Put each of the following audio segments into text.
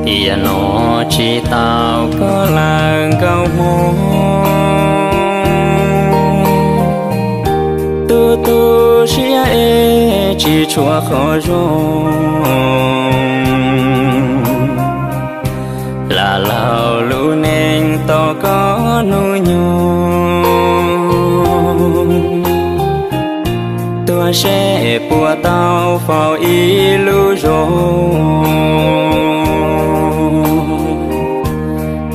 Tiam no tsis tau koj lawm nkauj Hmoob, tu tu siab es tsis tshuav qhov zoo. Lam laug lub neej tos koj hnub nyoog, tuag seb puas tau faus ib lub zoo.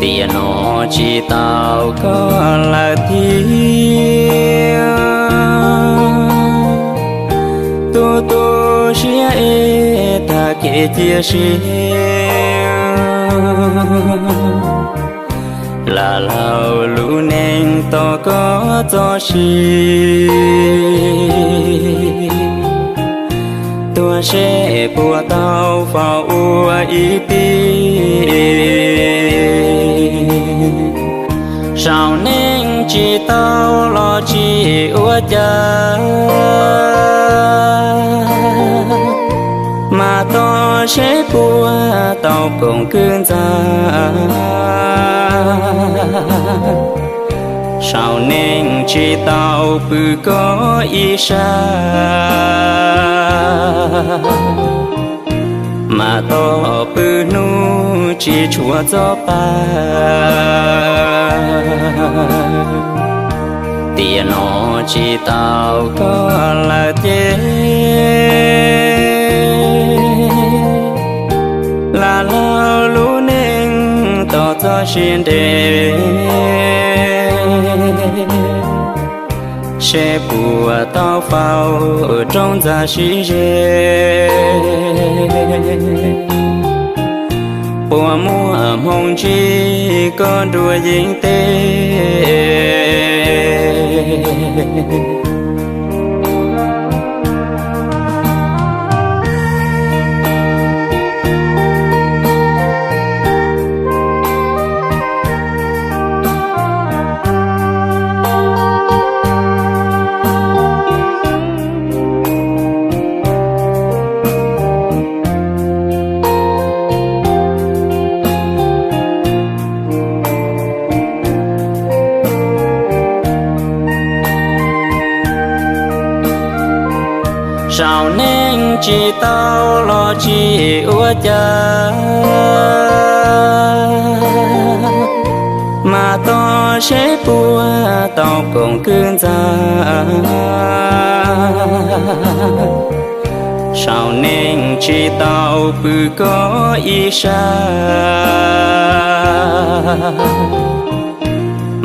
Tiam no tsis tau koj lawm thiab, tu tu siab es tag kev cia siab. Lam laug lub neej tos koj txoj sia, tuag seb puas tau faus ua ib tij. Saum neej tsis tau los tsis ua cas, mas tos seb puas tau koom kwv ntxa. Saum neej tsis tau pw koj ib sab, mas tos pw hnub tsis tshuav txoj pa. Tiam no tsis tau koj lawm ces, lam laug lub neej tos txoj sia nres, seb puas tau faus rau ntxa sib ze. Puas muaj hmoo ntsib koj nruab yeeb teb? Saum neej tsis tau los tsis ua cas, mas tos seb puas tau koom kwv ntxa. Saum neej tsis tau pw koj ib sab,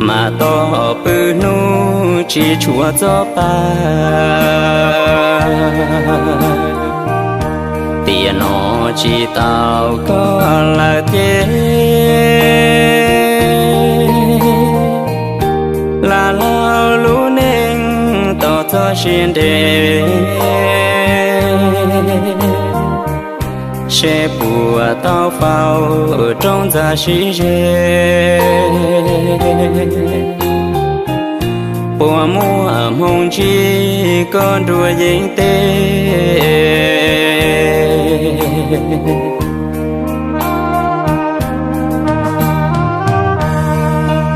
mas tos pw hnub tsis tshuav txoj pa. Tiam no tsis tau koj lawm ces, lam laug lub neej tos txoj sia nres, seb puas tau faus rau ntxa sib ze. Puas muaj hmoo ntsib koj nruab yeeb teb?